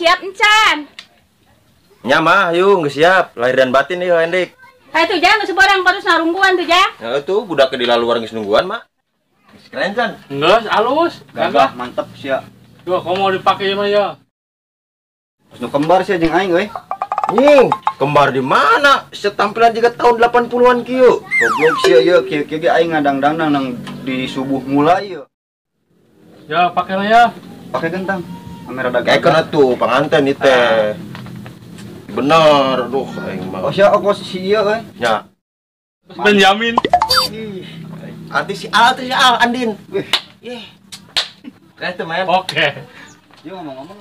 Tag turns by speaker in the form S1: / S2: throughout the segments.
S1: Siap encan.
S2: Nya mah ayo geus siap, lahir dan batin ieu Hendrik.
S1: Hayu tuh Jang, geus barang terus narungguan tuh Jang.
S2: Ya tuh budak di luar geus nungguan, Mak. Geus keren can.
S3: Geus alus,
S4: gagah mantep sia.
S3: Duh, kau mau dipake mah ya.
S4: Geus nu kembar sia jeung aing euy.
S2: Nying, kembar di mana? Setampilan juga tahun 80-an kieu.
S4: Goblok sia ieu, kieu-kieu ge aing ngadang-dangdang nang di subuh mulai ieu.
S3: Ya, pakai lah ya.
S4: Pakai gentang. Ame rada
S2: gagah. Kayak tuh panganten ieu teh. Bener, aduh aing mah.
S4: Oh sia ongkos si ieu euy.
S2: Nya.
S3: Benjamin.
S2: Artis si Al, artis si Al, Andin. Wih. Yeh. Keren tuh, men.
S3: Oke.
S4: Yo ngomong-ngomong.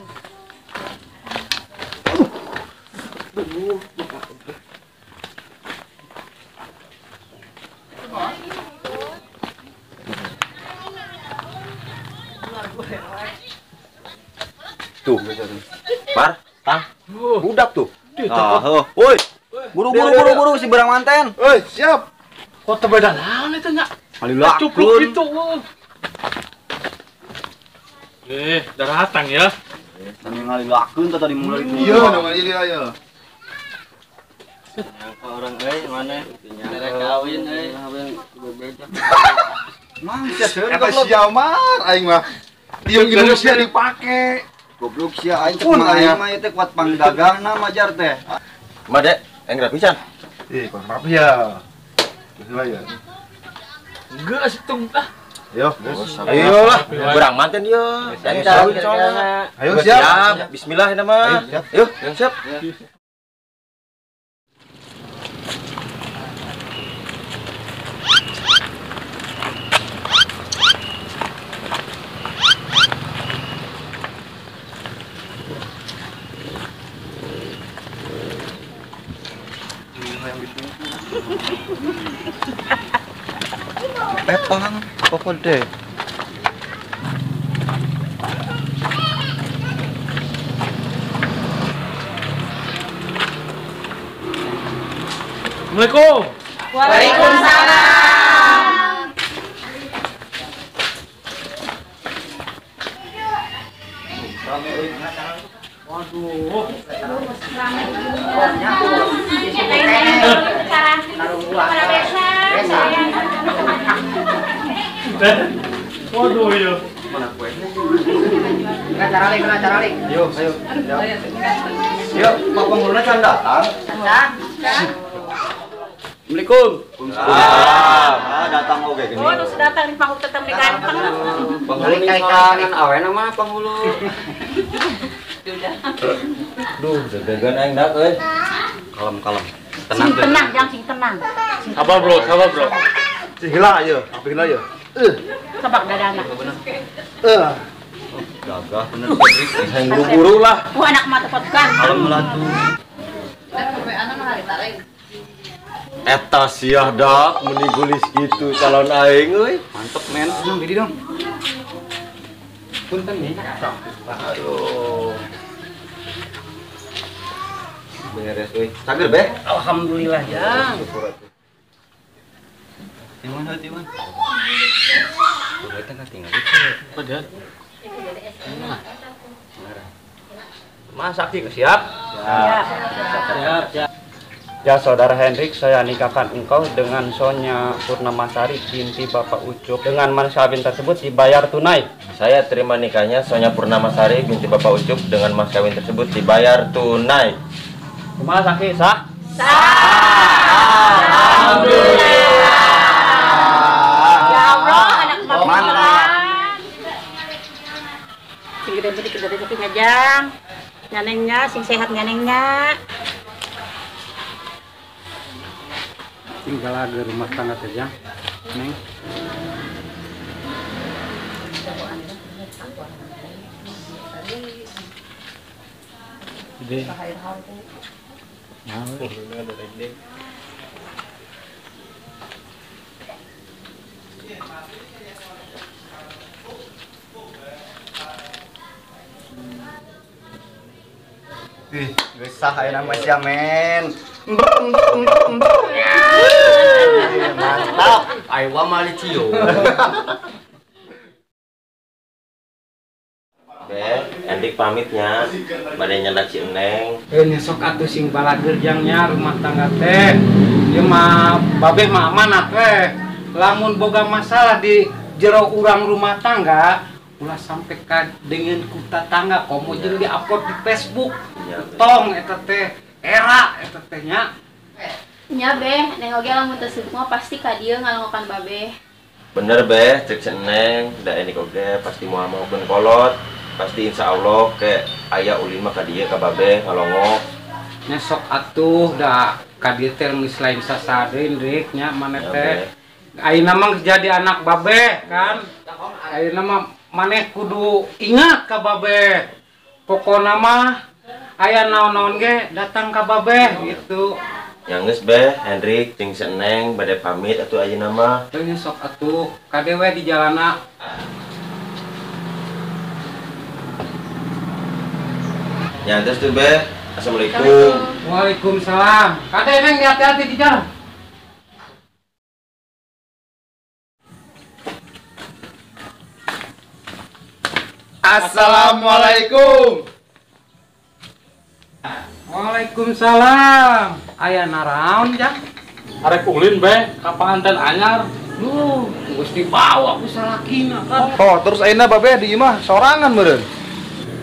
S2: Tuh. Par, tang. Budak tuh.
S4: Ah, woi. Buru-buru si barang manten.
S5: Woi, siap.
S3: Kok tebeda naon itu nya?
S4: Cupluk
S3: gitu. Datang ya.
S4: Tadi ngalilakeun teh tadi mulai.
S5: Iya, nama ieu aya.
S6: Nyangka orang euy mana? Nyangka kawin euy.
S4: Mang sia seueur
S5: eta sia mar aing mah. Ieu Indonesia dipake.
S4: Goblok sia aing cek mah aing mah ieu teh kuat pangdagangna majar teh.
S2: Mah dek, aing rapi pisan.
S5: Ih, kurang rapi ya. Geus lah ya.
S3: Geus tung ah.
S5: Ayo,
S2: ayo lah, berang manten yo. Ayo siap. Bismillah ya nama. Ayo, siap.
S4: Pepang, pokok deh.
S3: Assalamualaikum.
S1: Waalaikumsalam.
S3: Waduh. Waduh ya.
S4: Mana kuenya? Kena cara ling. Ayo, ayo. Yuk, Pak Penghuluna can datang.
S1: Datang.
S4: Assalamualaikum. Ah, datang oge gini.
S1: Oh, terus datang di panggung tetep di ganteng.
S6: Penghulu kayak awena mah penghulu.
S2: Duh, deg-degan aing dak euy.
S6: Kalem-kalem.
S1: Tenang, tenang, jangan sing tenang.
S3: Sabar, Bro, sabar, Bro.
S5: Heula ieu, apa heula ieu?
S1: Sabak dadana.
S4: Gagah bener
S2: Hayang buru-buru lah.
S1: Wah, anak mah tepat kan.
S4: Kalem lah tuh.
S2: Eta siah dak meni gulis gitu calon aing euy.
S4: Mantep men. Dong, diri dong. Punten nih.
S2: Aduh. Beres euy. Cager beh.
S6: Alhamdulillah jang.
S4: Timun heuh timun.
S6: Udah kan tinggal itu.
S3: Udah.
S6: Masak sih siap?
S1: Siap.
S6: Siap, siap. Ya saudara Hendrik, saya nikahkan engkau dengan Sonya Purnamasari binti Bapak Ucup. Dengan mas kawin tersebut dibayar tunai.
S2: Saya terima nikahnya Sonya Purnamasari binti Bapak Ucup dengan mas kawin tersebut dibayar tunai.
S6: Kumaha sakit sah?
S1: Sah. Alhamdulillah. Ya Allah, anak mantap. Sing gede gede gede gede ngajang. Nyanengnya sing sehat nyanengnya.
S6: Tinggal ada rumah tangga saja, Neng.
S3: Gede.
S4: Ih, geus sah aya nama sia men. Mantap.
S6: Aiwa malicio.
S2: Be, Hendrik pamitnya. Bade nyandak si Neng.
S6: Nya sok atuh sing balageur jangnya rumah tangga teh. Ieu mah babeh mah amanat we. Lamun boga masalah di jero urang rumah tangga, ulah sampai ka dengan ku tatangga komo jeung di-upload di Facebook. Tong eta teh era eta teh nya.
S7: Nya beh, neng oge lamun teu sibuk mah pasti ka dieu ngalongokan babeh.
S2: Bener beh, cek Neng, da Hendrik oge pasti moal maokeun kolot. Pasti insya Allah ke aya ulin mah ka dieu ka babeh ngalongok.
S6: Nya sok atuh da ka dieu teh geus lain sasadeun Rik nya maneh teh. Ayeuna mah geus jadi anak babeh kan. Ayeuna mah maneh kudu ingat ka babeh. Pokona mah aya naon-naon ge datang ka babeh gitu.
S2: Nya geus beh, Hendrik jeung si Neng bade pamit atuh ayeuna mah.
S6: Teu sok atuh kade we di jalana.
S2: Nya geus tuh beh. Assalamualaikum.
S6: Waalaikumsalam. Kade Neng hati-hati di jalan.
S5: Assalamualaikum.
S6: Waalaikumsalam. Aya naraon jang?
S3: Arek ulin beh ka panganten anyar.
S6: Duh, geus dibawa ku salakina kan.
S5: Oh, terus ayeuna babeh di imah sorangan meureun.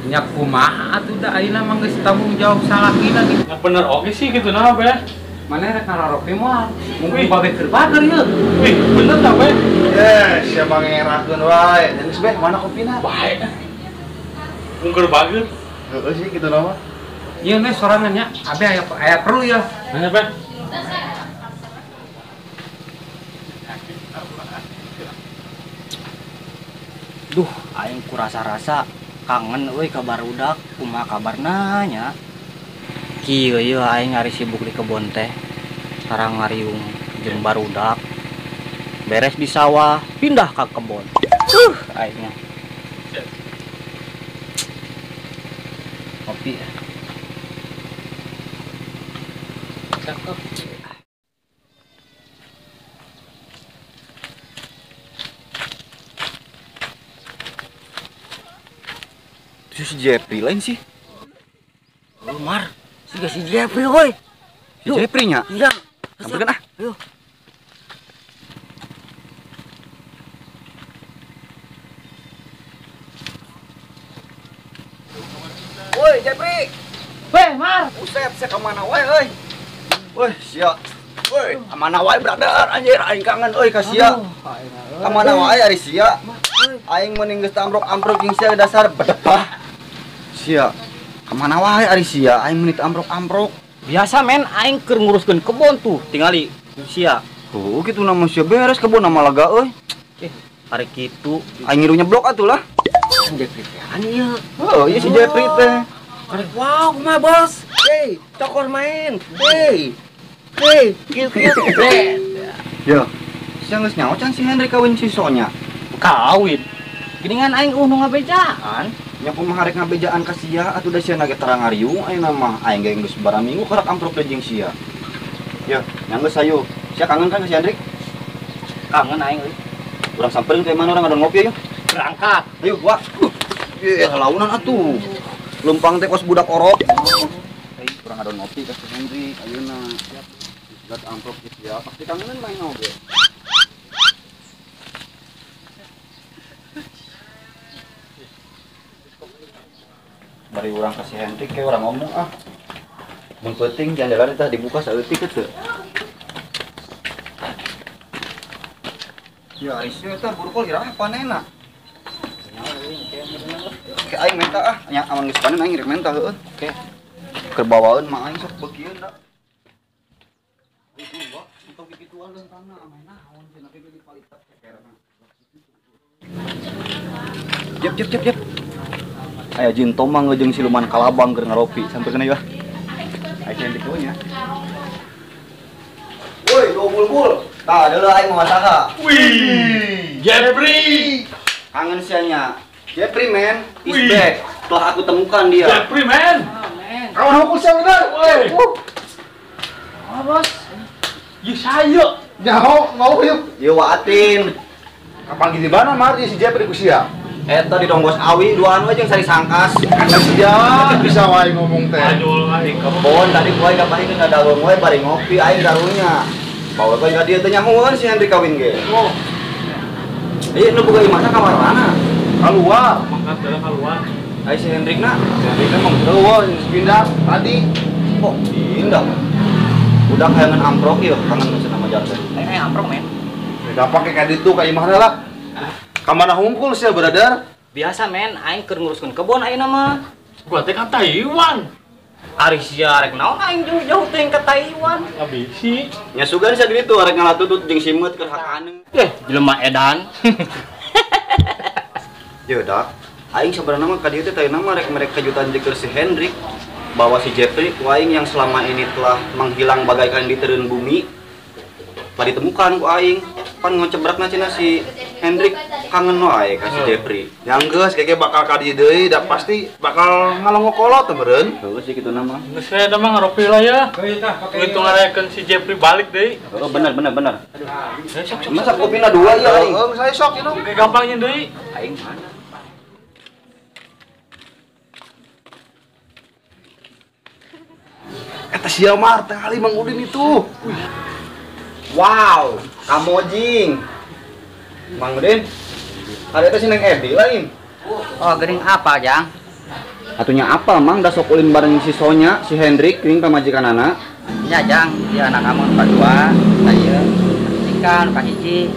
S6: Nya kumaha atuh da ayeuna mah geus tanggung jawab salakina gitu.
S3: Ya bener oge sih kitu nah beh.
S6: Maneh rek ngararoke moal. Mungkin babeh keur bager ieu.
S3: Wih, bener tah beh.
S5: Eh, sia mangerakeun wae. Geus beh, mana kopina?
S3: Bae. Mungker bager.
S5: Heeh sih kitu nama.
S6: Ieu nih sorangan nya, abe aya perlu ya.
S3: Nanya beh.
S4: Duh, aing kurasa-rasa kangen euy ka barudak, kumaha kabarna nya. Kieu ieu aing ari sibuk di kebon teh. Tarang ngariung jeung barudak. Beres di sawah, pindah ka kebon. Aing mah. Kopi.
S6: Cakep.
S5: Itu si Jepri lain sih.
S4: Oh, Mar, si Jepri woi.
S5: Si Jepri nya?
S4: Iya.
S5: Sampeurkeun ah.
S4: Ayo.
S5: Woi, Jepri.
S6: Weh, Mar.
S5: Buset, sia ka mana wae euy? Woi, sia. Woi, ka mana wae brother? Anjir, aing kangen euy ka sia. Ka mana wae ari sia? Aing mending geus ambrok-ambrok jeung sia dasar bedebah. Sia. Ka mana wae ari sia? Aing mending ambrok-ambrok.
S4: Biasa men, aing keur nguruskeun kebon tuh, tingali sia.
S5: Oh, kitu nama sia beres kebon nama laga euy.
S4: Ari kitu.
S5: Aing ngiru nyeblok atuh lah.
S4: Jepri teh an ieu.
S5: Oh, ieu si Jepri teh.
S4: Wow, kumaha bos? Hey, cokor main. Hey. Hey, kieu kieu.
S5: Yo. Sia geus nyaho can si Hendrik kawin si Sonya.
S4: Kawin. Geuningan aing nu ngabejaan.
S5: Nya kumaha rek ngabejaan ka sia atuh da sia na ge terang ngariung ayeuna mah. Aing ge geus sabaraha minggu karak amprok deui jeung sia. Yo, nya geus hayu. Sia kangen kan ka si Hendrik?
S4: Kangen aing euy.
S5: Urang samperin ke mana urang ngadon ngopi ayo.
S4: Berangkat.
S5: Ayo, wah. Launan atuh. Lempang teh kos budak orok. Kurang ngadon ngopi ka si Hendrik ayeuna. Siap. Gat amplop gitu ya, pasti kangenan main oge. Bari urang ka si Hendrik kayak urang ngomong ah. Mun penting jandela teh dibuka saeutik teu. Ya ari sia eta burukol iraha panena. Oke, aing menta ah, nya aman geus panen aing rek menta heueuh. Oke. Keur bawaeun mah aing sok beukieun da. Jep jep jep jep. Aya jin tomang jeung siluman kalabang keur ngaropi sampeurkeun ayo ah. Aing cantik nya. Woi, dua bulbul. Tah, deuleu aing mau saha.
S3: Wih, Jepri.
S5: Kangen sianya. Jepri man is back. Telah aku temukan dia.
S3: Jepri man.
S5: Kawan aku siapa benar?
S3: Woi.
S4: Oh, bos.
S3: Ye saya.
S5: Nyaho, mau yuk. Ye waatin.
S8: Kapan gini mana mar si Jepri ku sia?
S5: Eta di Donggos Awi duaan we jeung Sari Sangkas.
S8: Sia bisa wae ngomong teh.
S3: Aduh aing
S5: kebon tadi gua ka paling ngadaweng we bari ngopi aing darunya. Bawa we ka dieu teh nyahoeun si Hendrik kawin ge. Oh. Ieu nu boga imahna ka mana?
S8: Kaluar,
S3: mangkat dalam kaluar.
S5: Ai si Hendrikna,
S8: si Hendrikna mah eueuh pindah tadi.
S5: Oh, pindah. Udah kayangan amprok ieu, kangen cenah mah jar teh.
S4: Aing amprok men.
S8: Gampang kayak ditu ka imahna lah. Ka mana hungkul sia, brother?
S4: Biasa men, aing keur nguruskeun kebon ayeuna mah.
S3: Gua teh ka Taiwan.
S4: Ari sia rek naon aing jauh-jauh teh ka Taiwan.
S3: Abisi.
S5: Nya sugan sia ditu arek ngalatutut jeung simeut keur hakaneun.
S4: Eh, jelema edan.
S5: Ye dak, aing sabarana mah ka dieu teh tayuna mah rek merek kejutan jeung si Hendrik bahwa si Jeffrey ku aing yang selama ini telah menghilang bagaikan diterun bumi telah ditemukan ku aing. Pan ngocebrakna cenah si Hendrik kangen wae ka si Jeffrey.
S8: Yang geus keke bakal ka dieu deui da pasti bakal ngalongokolot teh meureun.
S5: Heuh sih kitu mah.
S3: Geus we da mah ngaropi lah ya.
S6: Heuh tah pake.
S3: Untung ngarayakeun si Jeffrey balik deui.
S5: Heuh bener bener bener.
S3: Sok sok.
S5: Masa kopina dua ieu aing.
S8: Heuh saya sok ieu.
S3: Kayak gampangnya deui.
S5: Aing mana?
S8: Eta sia mah teh ali Mang Udin itu.
S5: Wow, kamojing. Mang Udin, ada itu si Neng Edi lain.
S4: Oh, geuning apa, Jang?
S5: Atunya apa, Mang? Da sok ulin bareng si Sonya, si Hendrik, geuning pamajikanana.
S4: Nya, Jang, dia anak kamu nu kadua, ieu Cika nu kahiji.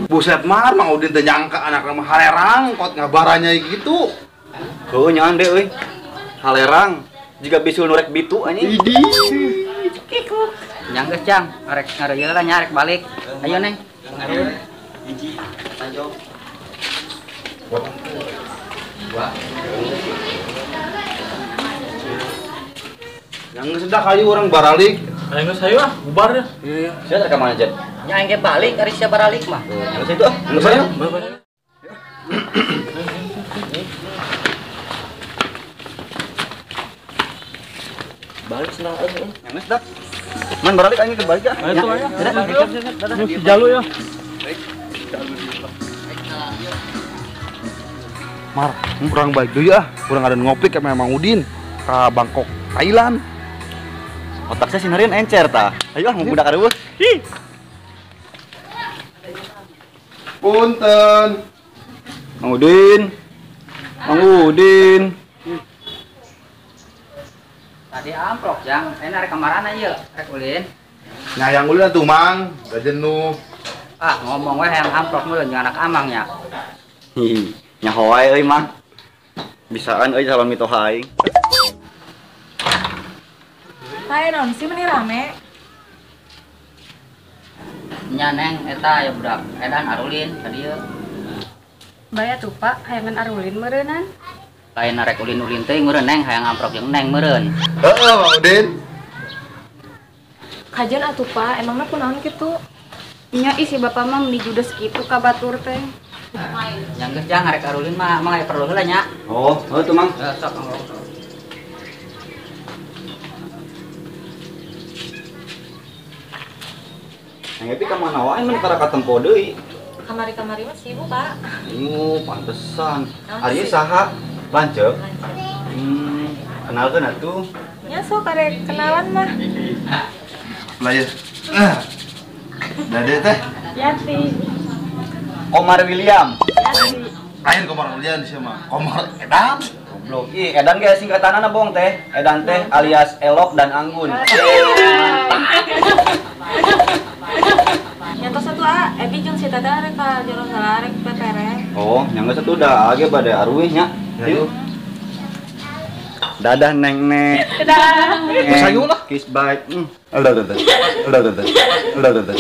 S8: Buset mar, Mang Udin teh nyangka anak mah halerang kot ngabaranya gitu.
S5: Heuh nyaan deh euy. Halerang jiga bisul nu rek bitu anjing.
S8: Idih.
S1: Kikuk.
S4: Nyang geus, Jang, arek ngareuyeuh lah nya arek balik. Ayo, Neng.
S5: Hiji, tanjong.
S8: Yang geus dah hayu urang baralik.
S3: Ayo geus hayu ah, bubar ya.
S5: Iya. Sia rek ka mana, Jet?
S4: Nya aing ge balik ari sia baralik mah.
S5: Geus itu ah. Geus hayu. Balik senang euy. Yang geus dah. Man baralik aing ke balik ah.
S3: Ayo tuh ayo. Dadah. Si Jalu ya.
S8: Mar, kurang baik deui ah, kurang ada ngopi kayak Mang Udin ka Bangkok, Thailand.
S5: Otak saya sinarian encer tah. Ayo ah mau budak areueuh.
S3: Hi.
S8: Punten.
S5: Mang Udin. Mang Udin.
S4: Tadi amprok, Jang. Ayeuna rek ka marana ieu? Rek ulin.
S8: Nya yang ulin atuh, Mang. Da jenuh.
S4: Ah, ngomong we hayang amprok meureun jeung anak amang nya.
S5: Hi, nyaho wae euy, Mang. Bisaan euy calon mitoha aing.
S9: Hai, naon sih meni rame?
S4: Nya Neng, eta aya budak edan arulin ka dieu.
S9: Bae atuh, Pak, hayangan arulin meureunnan.
S4: Lain arek ulin-ulin teh meureun Neng, hayang amprok jeung Neng meureun.
S8: Heeh, Mang Udin.
S9: Kajian atuh, Pak, emangna kunaon kitu?
S7: Nya ih si bapak mah meni judes kitu ka batur teh.
S4: Yang geus Jang arek arulin mah mah aya perlu heula nya.
S5: Oh, heuh tuh, Mang.
S4: Heuh, sok mangga.
S5: Neng Epi ka mana wae mun tara katempo deui.
S9: Kamari-kamari mah sibuk, Pak.
S5: Oh, pantesan. Ari saha? Lanceuk. Kenalkeun atuh.
S9: Nya sok arek kenalan mah.
S8: Lah ya. Dade teh.
S9: Yati.
S5: Komar William.
S9: Yati.
S8: Lain Komar William sih mah. Komar Edan.
S5: Goblok. Ih, Edan ge singkatanana bohong teh. Edan teh alias Elok dan Anggun.
S9: Nyantos satu ah, Ebi jeung si Teteh arek ka jero heula arek pepere.
S5: Oh, nya geus atuh da age bade aruih nya. Yuk. Dadah Neng Nek.
S9: Dadah.
S8: Sayu lah.
S5: Kiss bye.
S8: Udah, udah, udah. Udah, udah, udah. Udah, udah.